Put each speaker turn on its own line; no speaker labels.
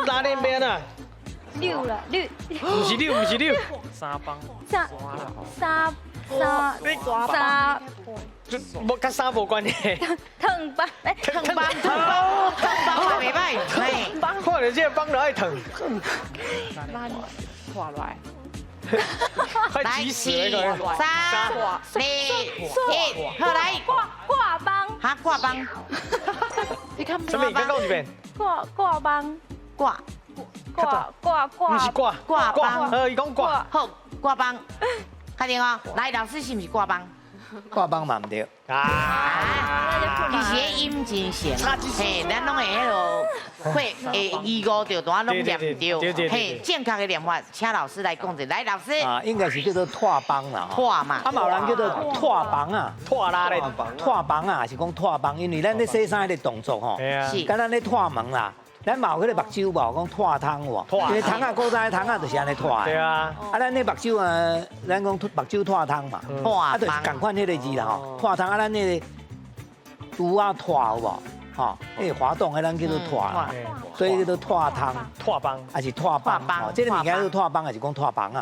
拉鏈邊啊？
溜啦，溜。
毋是溜，毋是溜。
三幫。
三三三三。
無佮衫無關係。
藤幫，哎，
藤幫，藤幫，藤幫嘛袂歹，嘿。
看著這個幫就愛疼。
拖落來。
快急死了！
三、二、一，好來。
掛掛幫。
哈，掛幫。
你看。
什麼？再講一遍。
掛掛幫。
掛。
掛掛掛。
毋是掛。
掛幫。
伊講掛。
好，掛幫。確定哦。來，老師是毋是掛幫？
掛幫嘛毋對。
啊，其實音真像，嘿，咱攏會彼囉會會疑誤著，單攏念毋對。嘿，正確的念法，請老師來講者。來，老師。
啊，應該是叫做拖幫啦。
拖嘛。
啊，嘛有人叫做拖幫啊。
拖拉咧。
拖幫啊，是講拖幫，因為咱咧洗衫彼個動作吼，敢若咧拖毛啦。咱嘛有彼個目睭無，講脫湯有無？因為湯仔古早的湯仔就是按呢脫的。
對啊。
啊，咱咧目睭啊，咱講目睭脫湯嘛。啊，就是仝款彼個字啦吼。脫湯啊，咱彼個拄仔脫有無？吼，彼個滑動的咱叫做拖，所以叫做脫湯。
拖幫。
還是拖幫？吼，這個物件叫做拖幫，還是講拖幫啊？